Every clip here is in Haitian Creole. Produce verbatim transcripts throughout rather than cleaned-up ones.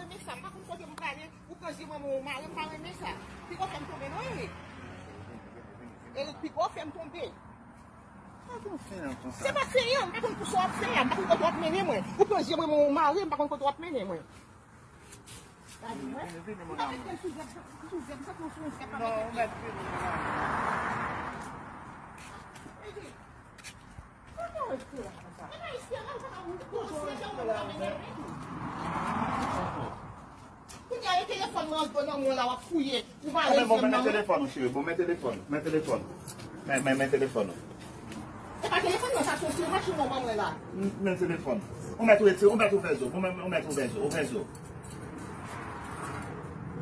Renmen sa, m pa konn kote m prale, ou pran je mwen, mwen mare, m pa renmen sa. Piko fè m tonbe non, Eric. Eric, piko fè m tonbe. Sa te yon fè an konsa. Se pa fè an, m pa konn pou sa w ap fè a, m pa konn kote w ap mennen mwen. Ou pran je mwen, mwen mare, m pa konn kote w ap mennen mwen. Gade, wè. Vini, vini, mon amour. Non, ou mèt vini, mon amour. Kounye a, e telefòn nan, nan men w la, w ap fouye. Ou pa... Bon, men, bon, men, men telefòn ou, cheri. Bon, men telefòn. Men telefòn. Men, men, men telefòn ou. Se pa telefòn nan, sa se sou machin nan ban mwen la. Men telefòn. Ou mèt retire, ou mèt ouvè zo. Bon, men, ou mèt ouvè zo. Ouvè zo.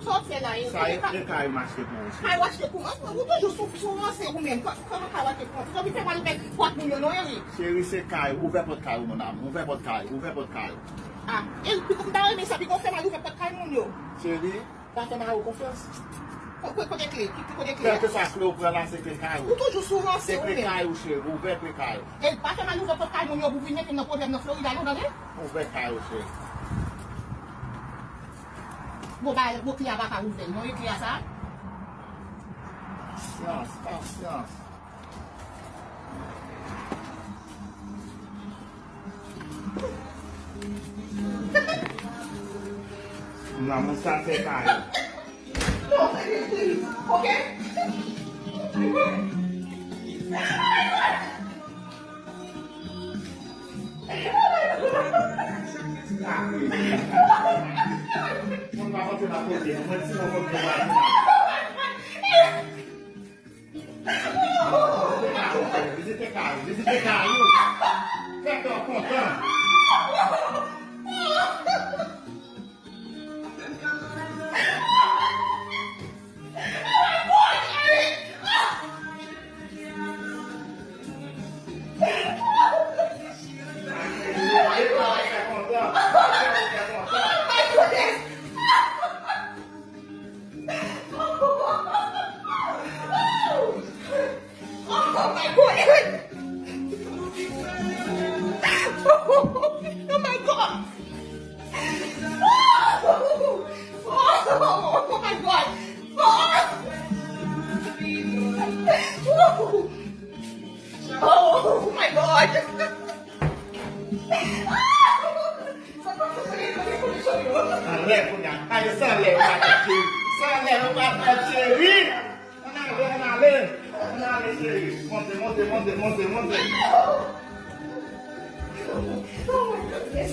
Sa w fè la, e... Sa e, e kay m achte pou ou, cheri. Kay w achte pou mwen? Ou toujou sou, sou ranse ou menm. Kò-, kòman kay w achte pou mwen? Ou anvi fè mal ouvè pòt moun yo non, Eric. Cheri, se kay. Ouvè pòt kay ou, mon amour. Ouvè pòt kay. Ouvè pòt kay. Ah, Eric, piko m ta renmen sa, piko w fè mal ouvè pòt kay moun yo. Cheri. Pa fè mari w konfyans. Ko-, ko-, kote kle? Ki, ki kote kle a? Kèlkeswa kle w pran la, se kle kay ou. Ou toujou sou ranse ou menm. Se kle kay ou, cheri. Ouvè kle kay ou. E pa fè mal ouvè pòt kay moun yo pou vin mete m nan pwoblèm nan Florid, alò, tande? Ouvè kay ou, cheri. Bon, ba, bon, kle a pa ka ouvè l non, e kle a sa? Pasyans, pasyans. Lanmou sa se pa yo. Ok? Moun pa monte nan kote, mwen si mwen konn pran la. Vizite kay ou, vizite kay ou. Fè kè w kontan. Oh my God! Oh my God! Oh my God! Oh my God! Anlè kounye a. Ayo, san lè yo pa fè, cheri. San lè yo pa fè, cheri. Ann ale, ann ale. Ann ale, cheri. Monte, monte, monte, monte, monte. Oh my goodness.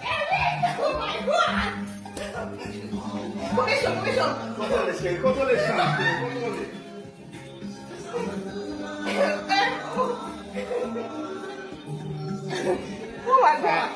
Eric, oh my God. Kote chan, kote chan. Kontwole, cheri. Kontwole chan, cheri. Kontwole. Oh my God.